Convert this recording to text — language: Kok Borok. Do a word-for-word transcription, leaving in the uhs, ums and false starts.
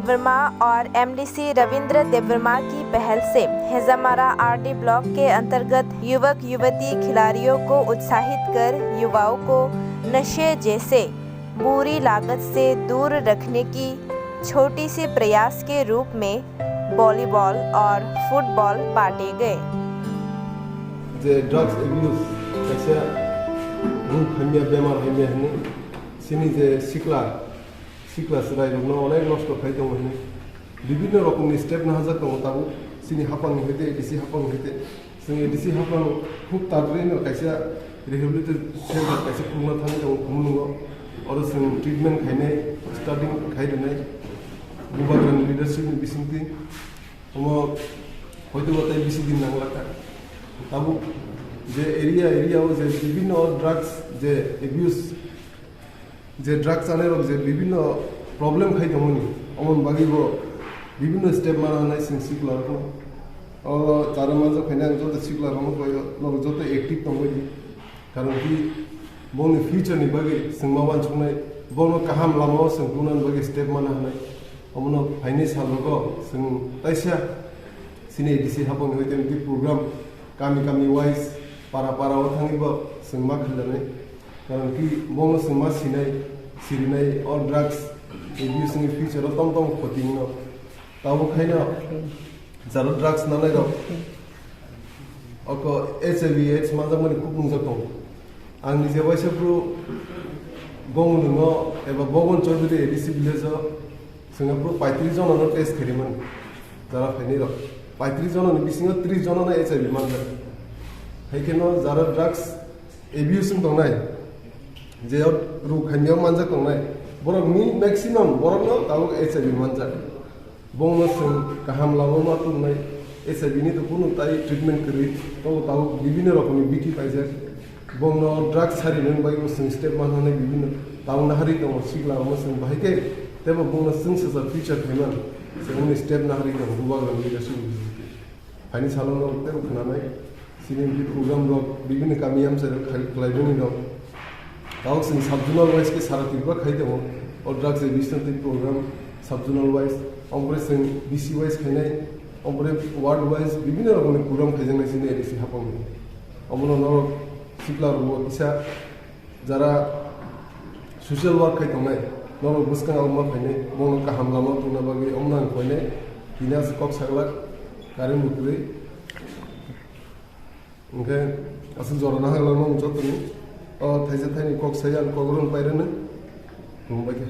वर्मा और एमडीसी रविंद्र देवर्मा की पहल से हेजामारा आरडी ब्लॉक के अंतर्गत युवक युवती खिलाड़ियों को उत्साहित कर युवाओं को नशे जैसे बुरी लागत से दूर रखने की छोटी सी प्रयास के रूप में वॉलीबॉल और फुटबॉल बांटे गए। Je drugs abuse kaisa ruk hamya bemar hamya hwnwi chini je sikla sikla chwrairokno onek nosto khai tongo hwnwi bibinno rokomni step nahajak tongo tabuk chini haphangni hoite A D C haphangni hoite. Chwng A D C haphang khub tatwino kaisa rehabilitation center kaisa khulna thangwi tongo Khumulwngo. Oro chwng treatment khainai, starting khai rwnai Bubagrani leadership ni bisingtwi. Omo hoito bo tei bisi din nanglakha. Tabuk je area area o je bibinno drugs je abuse je drugs chanai rok je bibinno problem khai tongmani omon bagwi bo bibinno step mana hanai chwng sikla rokno. O chara manjak khainai ang joto sikla rokno koi norok joto active tongbai di. Karon ki bongni future ni bagwi chwng ma wansuknai, bongno kaham lamao chwng tunani bagwi step mana hanai. Omono phainai sal rogo chwng taisa chini A D C haphangni hoite mti program kami kami wise para para o thangwi bo chwng ma khajanai. Karon ki bongno chwng ma sinai sirinai o drugs abuse ni future o tong tong khoti wngno. Tabuk khaino jaro drugs nanai rok oko H I V AIDS manjakmani khub nungjak tongo. Ang nije waisa bru Gongulwngo eba Bogon Chaudhary A D C village o chwngno bru paitris jonano test khaimani jara phainai rok. Paitris jonani bisingo tris jonano H I V manjak. Hai kheno jara drugs abuse wng tongnai je ruk hamya manjak tongnai borokni maximum borokno tabuk H I V manjak. Bongno chwng kaham lama ma tungnai H I V ni to kunu tai treatment kwrwi tongo tabuk bibinno rokomni bithi paijak. Bongno drugs sarinani bagwi bo chwng step manhanai bibinno tabuk naharwi tongo sikla omo chwng bahai khe teibo bongno chwng swchar future khaiman chwngni step naharwi tongo Bubagrani leadership ni bisingtwi. Phaini salo norok teibo khwnanai. Chini hwnke program rok bibini kami amchai rok khai khlai boni rok. Tabuk chwng sub zonal wise khe sara Tripura khai tongo. O drugs abuse tei program sub zonal wise, ompore chwng B C wise khainai, ompore ward wise bibini rokni program khaijaknai chini A D C haphangni. Omono norok sikla rok kisa jara social work khai tongnai, norok bwskang o ma phainai, bono kaham lama tongna bagwi omono ang koinai, tini aswk kok saglak, current bo kwrwi. Hwnkhe aswk jora naharlak no jotoni, o thaisa thaini kok sai ang kok rwng pairwno, hwnbaikhe.